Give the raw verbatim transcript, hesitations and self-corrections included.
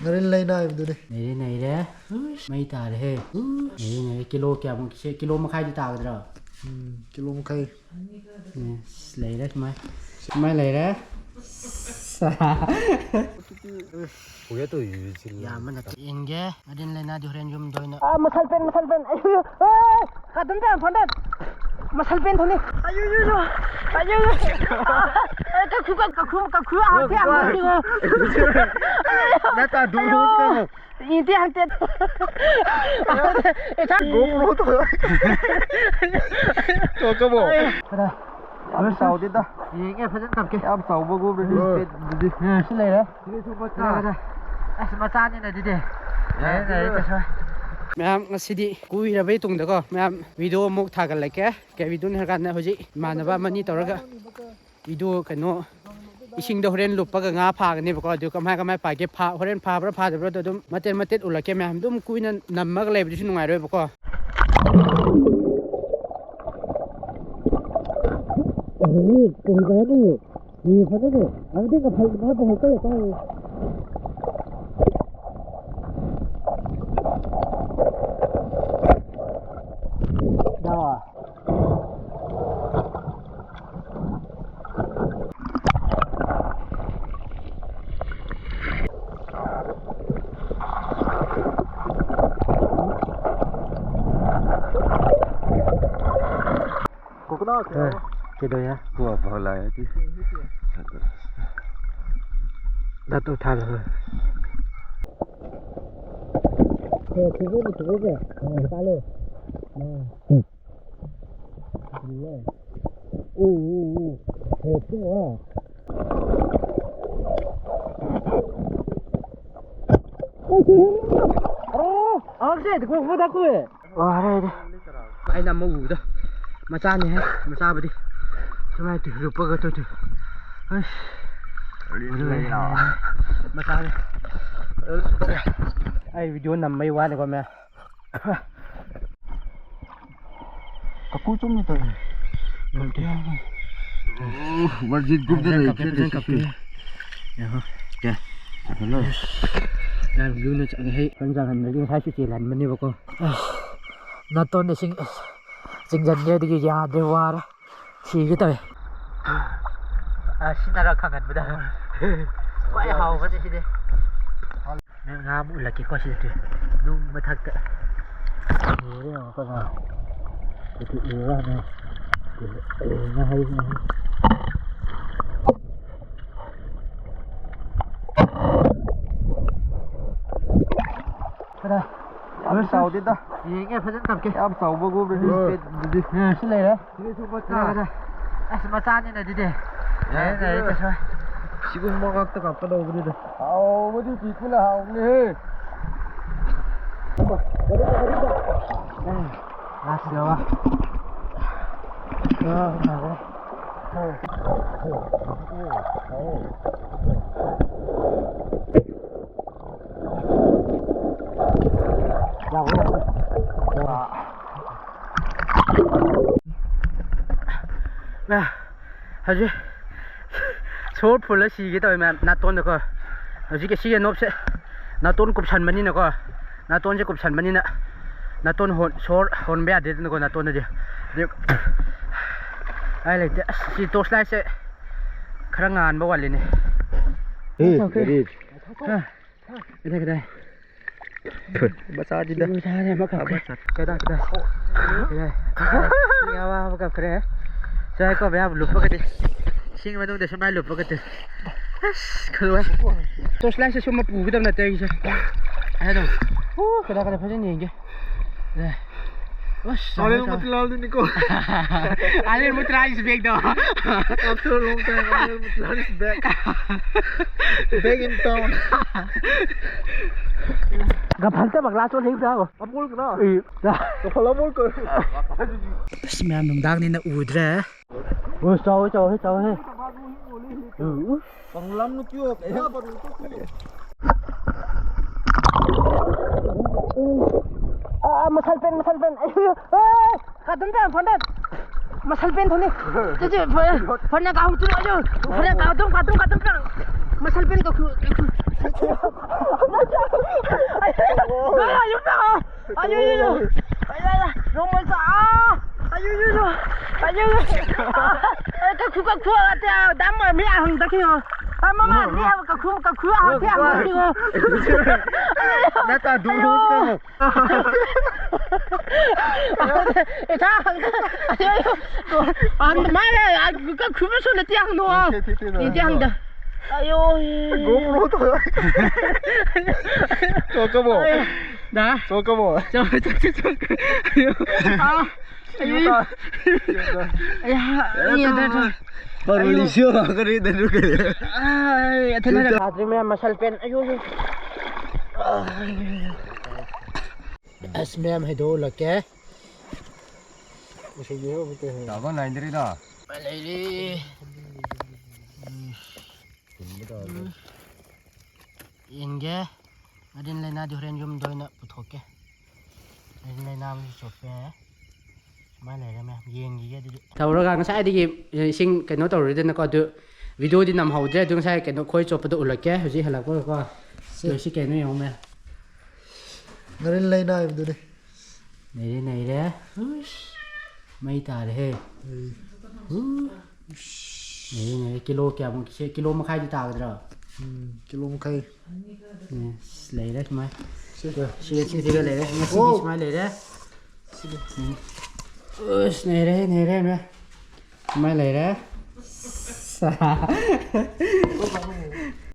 ꯍꯣꯔꯦꯟ ꯂꯩꯅ ꯍꯥꯏꯕꯗꯨꯅꯦ꯫ ꯅꯩꯔꯦ, ꯅꯩꯔꯦ꯫ ꯎꯁ, ꯃꯩ ꯇꯥꯔꯦꯍꯦ꯫ ꯅꯩꯔꯦ, ꯅꯩꯔꯦ꯫ ꯀꯤꯂꯣ ꯀꯌꯥꯃꯨꯛ ꯁꯦ? ꯀꯤꯂꯣ ꯃꯈꯥꯏꯗꯤ ꯇꯥꯒꯗ꯭ꯔꯣ? ꯎꯝ, ꯀꯤꯂꯣ ꯃꯈꯥꯏ꯫ ꯎꯝ, ꯑꯁ, ꯂꯩꯔꯦ ꯁꯨꯃꯥꯏ꯫ ꯁꯨꯃꯥꯏ ꯂꯩꯔꯦ꯫ ꯌꯥꯝꯕ ꯅꯠꯇꯦ꯫ ꯌꯦꯡꯒꯦ꯫ ꯉꯥꯔꯤꯟ ꯂꯩꯅꯥꯗꯤ ꯍꯣꯔꯦꯟ ꯌꯨꯝꯗ ꯑꯣꯏꯅ꯫ ꯑꯥ, ꯃꯁꯜ ꯄꯦꯟ, ꯃꯁꯜ ꯄꯦꯟ꯫ ꯑꯌꯨ, ꯑꯥ, ꯑꯗꯨꯝ ꯇꯧ, ꯐꯣꯟꯗ꯫ ꯃꯁꯜ ꯄꯦꯟ ꯊꯣꯛꯅꯤ꯫ ꯑꯌꯨ, ꯌꯨ, ꯌꯨ꯫ ꯑꯌꯨ, ꯌꯨ꯫ ꯑꯥ, ꯑꯦ, ꯀꯛꯈꯨ, ꯀꯛ-, ꯀꯛꯈꯨ, ꯀꯛꯈꯨ, ꯑꯥ, ꯀꯌꯥ ꯍꯥꯞꯄꯤꯉꯣ꯫ ꯅꯠꯇ, ꯗꯨ ꯔꯣꯁ ꯀ ꯏꯟꯇꯤ ꯍꯟꯇꯦ꯫ ꯒꯣꯄ꯭ꯔꯣ ꯇꯧꯔ꯫ ꯇꯣꯛꯀꯕꯣ? ꯀꯗꯥꯏ? ꯌꯥꯝ ꯆꯥꯎꯗꯦꯗ꯫ ꯌꯦꯡꯒꯦ, ꯐꯖꯅ ꯀꯞꯀꯦ꯫ ꯌꯥꯝ ꯆꯥꯎꯕꯒꯨꯝꯕꯗꯤ ꯎꯝ꯫ ꯁ꯭ꯄꯦꯠ ꯑꯗꯨꯗꯤ꯫ ꯎꯝ, ꯁꯤ ꯂꯩꯔꯦ꯫ ꯁꯤꯗꯁꯨ ꯃꯆꯥ꯫ ꯀꯗꯥꯏ, ꯀꯗꯥꯏ? ꯑꯁ, ꯃꯆꯥꯅꯤꯅ ꯑꯗꯨꯗꯤ꯫ ꯌꯥꯔꯦ, ꯌꯥꯔꯦ, ꯀꯩꯁꯨ꯫ ꯃꯌꯥꯝ, ꯉꯁꯤꯗꯤ ꯀꯨꯏꯔꯕꯩ ꯇꯨꯡꯗꯀꯣ, ꯃꯌꯥꯝ video ꯑꯃꯨꯛ ꯊꯥꯒꯠꯂꯛꯀꯦ꯫ ꯀꯩ videoꯅꯣ ꯍꯥꯏꯔ ꯀꯥꯟꯗ ꯍꯧꯖꯤꯛ ꯏꯃꯥꯟꯅꯕ ꯑꯃꯅꯤ ꯇꯧꯔꯒ video ꯀꯩꯅꯣ ꯏꯁꯤꯡꯗ ꯍꯣꯔꯦꯟ ꯂꯨꯞꯄꯒ ꯉꯥ ꯐꯥꯒꯅꯦꯕꯀꯣ꯫ ꯑꯗꯨ ꯀꯃꯥꯏ, ꯀꯃꯥꯏ ꯐꯥꯒꯦ, ꯐꯥ-, ꯍꯣꯔꯦꯟ ꯐꯥꯕ꯭ꯔꯥ ꯐꯥꯗꯕ꯭ꯔꯥꯗꯣ ꯑꯗꯨꯝ ꯃꯇꯦꯠ ꯃꯇꯦꯠ ꯎꯠꯂꯛꯀꯦ ꯃꯌꯥꯝ꯫ ꯑꯗꯨꯝ ꯀꯨꯏꯅ ꯅꯝꯃꯒ ꯂꯩꯕꯗꯨꯁꯨ ꯅꯨꯡꯉꯥꯏꯔꯣꯏꯕꯀꯣ꯫ ꯀꯣꯀꯣꯅꯠ ꯑꯦ, ꯀꯩꯗꯧꯌꯦ? ꯀꯣꯛ ꯐꯥꯎ ꯂꯥꯛꯑꯦ ꯇꯤ꯫ ꯗꯥꯇꯨ ꯊꯥꯜꯂꯣ꯫ ꯑꯦ, ꯊꯤꯒꯨꯝ, ꯊꯤꯒꯨꯝꯁꯦ꯫ ꯑ, ꯆꯥꯂꯣ꯫ ꯑ꯫ ꯎꯝ꯫ ꯎ, ꯎ, ꯎ꯫ ꯑꯦ, ꯊꯤꯒꯨꯝ, ꯑ꯫ ꯑ, ꯑ, ꯁꯦ, ꯀꯣꯛ ꯐꯥꯎ ꯗꯥꯀꯨ꯫ ꯋꯥꯔꯦ ꯑꯩꯗꯤ꯫ ꯑꯩꯅ ꯑꯃ ꯎꯕꯗꯣ ꯃꯆꯥꯅꯦꯍꯦ, ꯃꯆꯥꯕꯨꯗꯤ꯫ ꯁꯨꯃꯥꯏꯅ ꯇꯨ ꯂꯨꯞꯄꯒ ꯇꯧ ꯇꯨ꯫ ꯑꯁ꯫ ꯂꯩꯔꯣ꯫ ꯃꯆꯥꯅꯦ꯫ ꯑꯩ video ꯅꯝꯕꯩ ꯋꯥꯅꯤꯀꯣ, ꯃꯌꯥꯝ꯫ ꯀꯀꯨ ꯆꯨꯝꯅ ꯇꯧꯔꯦ꯫ ꯅꯠꯇꯦ꯫ ꯑꯣ, ꯃꯁꯖꯤꯗ ꯒꯨꯝꯗ ꯐꯖꯅ ꯂꯩ, ꯀꯞꯄꯦ, ꯐꯖꯅ ꯀꯞꯄꯦ꯫ ꯁꯤ꯫ ꯌꯦꯡꯉꯣ꯫ ꯀꯌꯥ? ꯍꯜꯂꯣ꯫ ꯌꯥꯝ ꯂꯨꯅ ꯆꯪꯉꯦ꯫ ꯍꯩ ꯈꯔ ꯆꯪꯍꯟꯕꯒꯤ ꯉꯁꯥꯏꯁꯨ ꯆꯦꯜꯍꯟꯕꯅꯦꯕꯀꯣ꯫ ꯑꯁ, ꯅꯥꯇꯣꯟꯗ ꯏꯁꯤꯡ, ꯑꯁ, ꯆꯤꯡꯁꯤꯟꯒꯦ ꯑꯗꯨꯒꯤ ꯌꯥꯗ꯭ꯔꯦ, ꯋꯥꯔꯦ, ꯁꯤꯒꯦ ꯇꯧꯋꯦ꯫ ꯑ, ꯁꯤꯅꯔ ꯈꯪꯍꯟꯕꯗ꯫ ꯈ꯭ꯋꯥꯏ ꯍꯥꯎꯕꯁꯦ ꯁꯤꯗꯤ꯫ ꯅꯪ ꯉꯥ ꯑꯃ ꯎꯠꯂꯛꯀꯦꯀꯣ ꯁꯤꯗ, ꯇꯨ꯫ ꯅꯨꯡ ꯃꯊꯛꯇ꯫ ꯌꯦꯡꯉꯣ ꯀꯩꯅꯣ꯫ ꯁꯤꯗꯤ ꯎꯔꯅꯦ꯫ ꯉꯥꯍꯩ, ꯉꯥꯍꯩ꯫ ꯀꯗꯥꯏ? ꯌꯥꯝ ꯆꯥꯎꯗꯦꯗ꯫ ꯌꯦꯡꯒꯦ, ꯐꯖꯅ ꯊꯝꯒꯦ꯫ ꯌꯥꯝ ꯆꯥꯎꯕꯒꯨꯝꯕꯗꯤ ꯍꯣꯏ꯫ ꯁꯤ ꯂꯩꯔꯦ꯫ ꯁꯤꯗꯁꯨ ꯃꯆꯥ꯫ ꯀꯗꯥꯏ, ꯀꯗꯥꯏ? ꯑꯁ, ꯃꯆꯥꯅꯤꯅ ꯑꯗꯨꯗꯤ꯫ ꯌꯥꯏ, ꯌꯥꯏ, ꯌꯥꯏ, ꯀꯩꯁꯨ꯫ ꯁꯤꯒꯨꯝꯕ ꯉꯥꯛꯇ ꯀꯥꯞꯀꯗꯧꯕꯅꯤꯗ꯫ ꯍꯥꯎꯕꯗꯤ ꯄꯤꯛꯄꯅ ꯍꯥꯎꯕꯅꯦꯍꯦ꯫ ꯂꯥꯁ ꯌꯧꯔꯦ꯫ ꯑ, ꯉꯥꯏꯈꯣ꯫ ꯑ, ꯍꯧꯖꯤꯛ ꯁꯣꯔ ꯐꯨꯜꯂ ꯁꯤꯒꯦ ꯇꯧꯋꯦ ꯃꯌꯥꯝ, ꯅꯥꯇꯣꯟꯗꯀꯣ꯫ ꯍꯧꯖꯤꯛꯀꯤ ꯁꯤꯒꯤ ꯅꯣꯞꯁꯦ ꯅꯥꯇꯣꯟ ꯀꯨꯞꯁꯟꯕꯅꯤꯅꯀꯣ, ꯅꯥꯇꯣꯟꯁꯦ ꯀꯨꯞꯁꯟꯕꯅꯤꯅ ꯅꯥꯇꯣꯟ ꯍꯣꯟ-, ꯁꯣꯔ ꯍꯣꯟꯕ ꯌꯥꯗꯦꯗꯅꯀꯣ ꯅꯥꯇꯣꯟꯗꯗꯤ꯫ ꯑꯗꯨ ꯎꯄꯥꯏ ꯂꯩꯇꯦ꯫ ꯑꯁ, ꯁꯤ ꯇꯣꯔꯆ ꯂꯥꯏꯠꯁꯦ ꯈꯔ ꯉꯥꯟꯕ ꯋꯥꯠꯂꯤꯅꯦ꯫ ꯑꯦ, ꯑꯣꯀꯦ꯫ ꯒꯥꯔꯤ꯫ ꯍꯥ? ꯀꯗꯥꯏ, ꯀꯗꯥꯏ? ꯃꯆꯥꯗꯤꯗ꯫ ꯃꯆꯥꯅꯦ, ꯑꯃ ꯀꯞꯈ꯭ꯔꯦ꯫ ꯑꯃ ꯆꯠ-, ꯀꯗꯥꯏ, ꯀꯗꯥꯏ? ꯀꯗꯥꯏ? ꯏꯁꯤꯡ ꯑꯋꯥꯕ ꯀꯞꯈ꯭ꯔꯦ꯫ ꯁ꯭ꯋꯥꯏ ꯀꯣ, ꯃꯌꯥꯝ ꯂꯨꯞꯄꯒꯗꯤ꯫ ꯏꯁꯤꯡ ꯃꯅꯨꯡꯗ ꯁꯨꯃꯥꯏꯅ ꯂꯨꯞꯄꯒꯗꯤ꯫ ꯑꯁ, ꯈꯜꯂꯣ꯫ ꯇꯣꯔꯆ ꯂꯥꯏꯠꯁꯦ ꯁꯨꯝ ꯄꯨꯒꯗꯕ ꯅꯠꯇꯦ ꯑꯩꯁꯦ꯫ ꯍꯥꯏꯗꯣ꯫ ꯑꯣ, ꯀꯗꯥꯏ, ꯀꯗꯥꯏ ꯐꯖꯅ ꯌꯦꯡꯒꯦ꯫ ꯀꯗꯥꯏ? ꯑꯁ, ꯆꯥꯎꯔꯦ, ꯑꯅꯤꯜ ꯆꯥꯎꯔꯦ꯫ ꯃꯨꯇꯂꯥꯜꯗꯨꯅꯤꯀꯣ꯫ ꯑꯅꯤꯜ ꯃꯨꯇꯂꯥꯜ is back ꯗꯣ꯫ After a long time, Anil ꯃꯨꯇꯂꯥꯜ is back. Back in town. ꯒꯐꯜꯇ ꯕꯒꯂꯥ ꯆꯣ ꯂꯩꯕ꯭ꯔꯥ? ꯑꯃꯨꯜ ꯀꯅꯥ? ꯑꯦ, ꯗꯥ꯫ ꯒꯐꯜ ꯑꯃꯨꯜ ꯀꯣ꯫ ꯑꯁ, ꯃꯌꯥꯝ ꯅꯨꯡꯗꯥꯡꯅꯤꯅ ꯎꯗ꯭ꯔꯦ꯫ ꯑꯣ, ꯆꯥꯎꯋꯦ, ꯆꯥꯎꯋꯦ, ꯆꯥꯎꯋꯦ꯫ ꯎꯝ, ꯎꯝ꯫ ꯄꯪꯂꯝ ꯅꯨꯄꯤꯌꯣ, ꯀꯩꯅꯣ ꯄꯪꯂꯝ ꯅꯨꯄꯤꯌꯣ꯫ ꯑꯥ, ꯃꯁꯜ ꯄꯦꯟ, ꯃꯁꯜ ꯄꯦꯟ꯫ ꯑꯩ, ꯑꯦ, ꯀꯥꯗꯨꯝ ꯄꯦꯟ, ꯐꯣꯟꯗ꯫ ꯃꯁꯜ ꯄꯦꯟ ꯊꯣꯛꯅꯤ꯫ ꯆꯦ, ꯆꯦ, ꯐꯣꯟ, ꯐꯣꯟꯅ ꯀꯥꯎ ꯊꯨꯔꯣ, ꯑꯩꯁꯨ꯫ ꯐꯣꯟꯅ ꯀꯥꯎ, ꯑꯗꯨꯝ, ꯑꯗꯨꯝ, ꯑꯗꯨꯝ ꯄꯦꯟ꯫ ꯃꯁꯜ ꯄꯦꯟ ꯀꯥꯎ, ꯀꯥꯎ꯫ ꯅꯣꯡꯃꯩ ꯆꯥ-, ꯑꯥ! ꯑꯌꯨ, ꯌꯨ, ꯌꯨ! ꯑꯌꯨ, ꯌꯨ! ꯑꯥ! ꯑꯦ, ꯀꯛꯈꯨ, ꯀꯛꯈꯨ! ꯑꯇꯩ ꯗꯥꯝ ꯑꯣꯏꯔꯝꯃꯤ, ꯑꯥ, ꯍꯪꯗꯛꯈꯤꯌꯣ꯫ ꯑꯥ, ꯃꯃꯥ, ꯃꯤ ꯍꯥꯏꯕ ꯀꯛꯈꯨ, ꯀꯛꯈꯨ! ꯑꯥ, ꯃꯤ ꯍꯥꯏꯕ ꯀꯛꯈꯨ! ꯅꯠꯇ, ꯗꯨꯔ ꯍꯣꯁ ꯀꯃꯣ꯫ ꯑꯦ, ꯊꯥ ꯍꯪꯗ-, ꯑꯌꯨ, ꯌꯨ! ꯍꯪꯗ ꯃꯥꯜꯂꯦ, ꯑꯥ, ꯀꯛꯈꯨ ꯃꯁꯨ ꯅꯠꯇꯦ, ꯍꯪꯗꯣ꯫ ꯊꯦ, ꯊꯦ, ꯊꯦ, ꯊꯦ, ꯅꯠꯇꯦ, ꯍꯪꯗ꯫ ꯑꯌꯨ! ꯒꯣꯄ꯭ꯔꯣ ꯇꯧꯔ꯫ ꯆꯣꯛꯀꯃꯣ꯫ ꯑꯌꯨ! ꯗꯥ꯫ ꯆꯣꯛꯀꯃꯣ꯫ ꯆꯣꯛ, ꯆꯣꯛ, ꯆꯣꯛ, ꯆꯣꯛ꯫ ꯑꯌꯨ! ꯑꯥ! ꯑꯌꯨ! ꯑꯌꯥ! ꯑꯌꯥ! ꯄꯔꯣꯂꯤꯁꯤꯌꯣ ꯀꯔꯤ ꯗꯔꯨ ꯀꯔꯤ꯫ ꯑꯥ! ꯑꯊꯦꯟ ꯌꯥꯗ꯭ꯔꯤ ꯃꯌꯥꯝ, ꯃꯁꯜ ꯄꯦꯟ꯫ ꯑꯌꯨ! ꯑꯌꯨ! ꯑꯁ, ꯃꯌꯥꯝ ꯍꯩꯗꯣꯛꯍꯜꯂꯛꯀꯦ꯫ ꯇꯥꯕ ꯅꯥꯏꯗ꯭ꯔꯤꯗ꯫ ꯂꯩꯔꯤ꯫ ꯎꯝ꯫ ꯌꯦꯡꯒꯦ꯫ ꯉꯥꯔꯤꯟ ꯂꯩꯅꯥꯗꯤ ꯍꯣꯔꯦꯟ ꯌꯨꯝꯗ ꯑꯣꯏꯅ ꯄꯨꯊꯣꯛꯀꯦ꯫ ꯉꯥꯔꯤꯟ ꯂꯩꯅꯥ ꯑꯃꯁꯨ ꯆꯣꯞꯄꯦ꯫ ꯁꯨꯃꯥꯏꯅ ꯂꯩꯔꯦ ꯃꯌꯥꯝ꯫ ꯌꯦꯡꯈꯤꯒꯦ ꯑꯗꯨꯗꯤ꯫ ꯇꯧꯔꯒ ꯉꯁꯥꯏꯗꯒꯤ ꯏꯁꯤꯡ ꯀꯩꯅꯣ ꯇꯧꯔꯨꯔꯦꯗꯅꯀꯣ, ꯑꯗꯨ ꯚꯤꯗꯤꯑꯣꯗꯤ ꯅꯝꯍꯧꯗ꯭ꯔꯦ꯫ ꯑꯗꯨ ꯉꯁꯥꯏ ꯀꯩꯅꯣ ꯈꯣꯏ ꯆꯣꯞꯄꯗꯣ ꯎꯠꯂꯛꯀꯦ ꯍꯧꯖꯤꯛ ꯍꯜꯂꯛꯄꯒꯀꯣ꯫ ꯁꯤ꯫ ꯑꯗꯨ ꯁꯤ ꯀꯩꯅꯣ ꯌꯦꯡꯉꯨ ꯃꯌꯥꯝ꯫ ꯉꯥꯔꯤꯟ ꯂꯩꯅꯥ ꯍꯥꯏꯕꯗꯨꯅꯤ꯫ ꯅꯩꯔꯦ, ꯅꯩꯔꯦ꯫ ꯎꯏꯁ, ꯃꯩ ꯇꯥꯔꯦꯍꯦ꯫ ꯎꯝ꯫ ꯎ꯫ ꯅꯩꯔꯦ, ꯅꯩꯔꯦ꯫ ꯀꯤꯂꯣ ꯀꯌꯥꯃꯨꯛ ꯁꯦ-, ꯀꯤꯂꯣ ꯃꯈꯥꯏꯗꯤ ꯇꯥꯒꯗ꯭ꯔꯣ? ꯎꯝ, ꯀꯤꯂꯣ ꯃꯈꯥꯏ꯫ ꯎꯝ, ꯑꯁ, ꯂꯩꯔꯦ ꯁꯨꯃꯥꯏ꯫ ꯁꯤ꯫ ꯁꯤ, ꯁꯤꯒ ꯂꯩꯔꯦ꯫ ꯉꯁꯤꯒꯤ ꯑꯣ꯫ ꯁꯨꯃꯥꯏ ꯂꯩꯔꯦ꯫ ꯁꯤꯗ꯫ ꯎꯝ꯫ ꯑꯁ, ꯅꯩꯔꯦ, ꯅꯩꯔꯦ, ꯅꯩꯔꯦ꯫ ꯁꯨꯃꯥꯏ ꯂꯩꯔꯦ꯫